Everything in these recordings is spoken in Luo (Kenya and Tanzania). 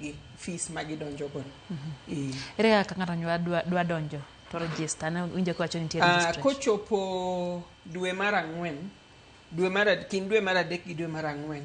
gi fees ma gidonjo go. Ere kaka ng'ato dwa donjo to register? Ne winjo kiwacho ni nitie registration. Kochopo dwe mar ang'wen, dwe mar kind dwe mar adek gi dwe mar ang'wen,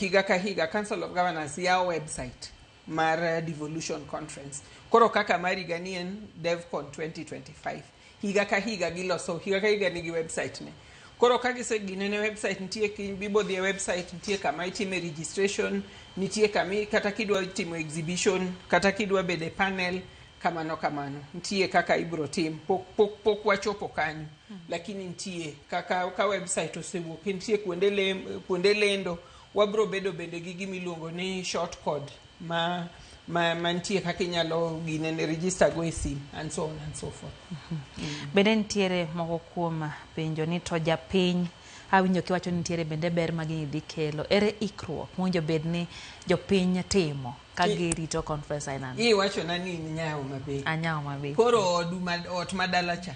higa ka higa Council of Governors yawo website mar Devolution Conference. Koro kaka mar higa ni en DevCon 2025. Higa ka higa giloso, higa ka higa nigi website ne. Koro ka giseginene website, nitie bibo dhi e website, nitie kama itime registration, nitie kama kata kidwa timo exhibition, kata kidwa bedo e panel, kamano kamano. Nitie kaka ibro tim. Pok wachopo kanyo. Lakini nitie kaka ka website osewuok, nitie kuonde lendo, wabro bedo bende gi gimiluongo ni short code ma mantie kaka inyalo ginene register go e sim and so on and so forth. Bende nitiere moko kuom penjo ni to japiny awinjo kiwacho ni nitiere bende ber ma gini dhi kelo. Ere ikruok mowinjo bed ni jopiny timo ka girito conference aina ni? Iwachona ni in nya Homa Bay. Anya Homa Bay. Koro odu ma, ot madala cha,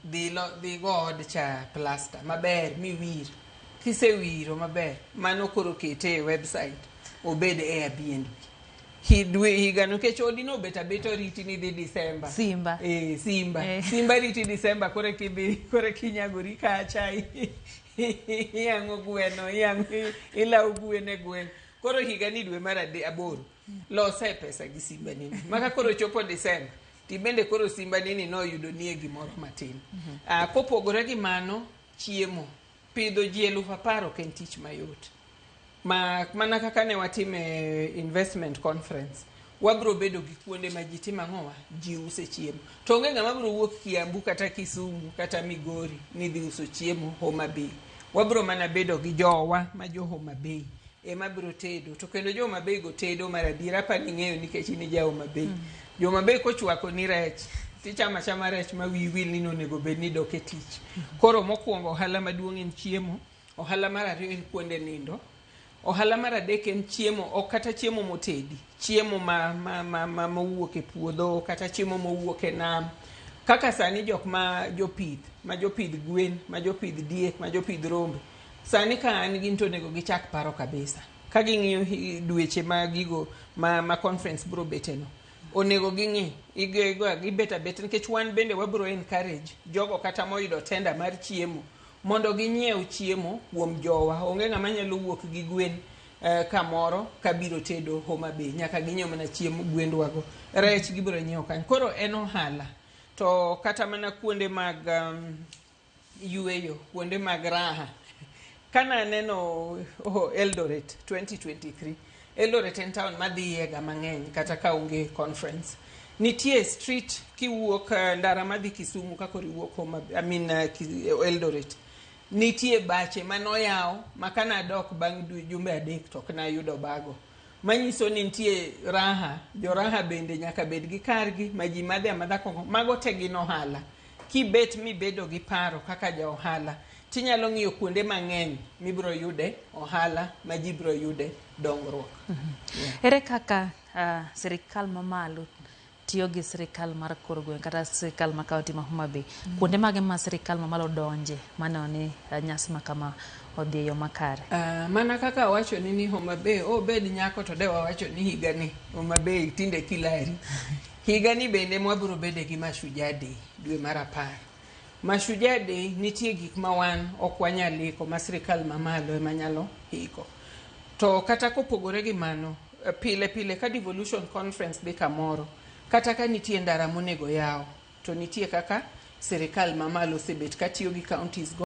dhi go od cha plaster maber miwir. Kisewiro maber, mano koro kete e website obed Airbnb. Dwe higa nikech odi no bet abeta oriti ni dhi December. Simba. Eh, Simba. Simba riti December kore kidhi kore kinyagori kacha, iyang'o gweno, iyang'o, ilawo gwen e gweng'. Koro higa ni dwe mar aboro lose pesa gi Simba nini maka koro chopo December tibende koro Simba nini noyudo nie gimoro matin. Kopogore gi mano, chiemo, pidho ji 10,000 ok en tich mayot. Ma, mana kaka ne watime investment conference, wabro bedo gi kuonde ma ji timo ang'owa, ji use chiemo. To onge ng'ama bro wuok Kiambu kata Kisumu kata Migori ni dhi uso chiemo Homa Bay. Wabro mana bedo gi jowa ma jo Homa Bay ema bro tedo, to kendo jo Homa Bay go tedo mar adiera. Apa ni ing'eyo nikech in ja Homa Bay. Jo Homa Bay kochwako ni rech, tichamo achama rech ma wiyi wil ni nonego bed ni dok e tich. Koro mokwongo ohala maduong' en chiemo, ohala mar ariyo en kuonde nindo, ohala mar adek en chiemo, ok kata chiemo motedi, chiemo ma mowuok e puodho kata chiemo mowuok e nam. Kaka sani jok ma jopith, ma jopidh gwen, ma jopidh diek, ma jopidh rombe, sani ka an gin to onego gichak paro kabisa. Ka ging'iyo dweche ma gigo ma conference bro beteno, onego ging'i gibet abet nikech wan bende wabro encourage jogo kata moyudo tender mar chiemo mondo ginyiew chiemo kuom jowa. Onge ng'ama nyalo wuok gi gwen kamoro kabiro tedo Homa Bay, nyaka ginyiew mana chiemo gwendwago. Rech gibiro nyiewo kanyo. Koro en ohala. To kata mana kuonde mag yueyo, kuonde mag raha. Kana aneno, oh, Eldoret 2023. Eldoret en town madhiye ga mang'eny kata ka onge conference. Nitie street kiwuok ndara madhi Kisumu ka koro iwuok Homa, I mean, Eldoret. Nitie bache manoyaw ma kanadok bang' jumbe 3 to ok nayudo bago. Manyiso ni nitie raha, jo raha bende nyaka bed gi kargi ma ji madhe amadha kong'o. Mago te gin ohala. Kibet mibedo gi paro kaka ja ohala, tinyalo ng'iyo kuonde mang'eny mibiro yude ohala ma ji biro yude dongruok. Ere kaka sirikal mamalo tiyo gi sirikal mar kor gweng' kata sirikal ma kaunti ma Homa Bay? Kuonde mage ma sirikal mamalo donje maneno ni nyasi ma kama odhi e yo makare? Mana kaka awacho ni Homa Bay, obed nyako to de wawacho ni higa ni Homa Bay tinde kilari. Higa ni bende mwabiro bede gi Mashujaa Day dwe mar 10. Mashujaa Day nitie gik ma wan ok wanyal iko ma sirikal mamalo ema nyalo iko. To kata kopogore gi mano, pile pile ka devolution conference dhi kamoro, kata ka nitie ndara monego yaw, to nitie kaka sirikal mamalo osebet katiyo gi counties go.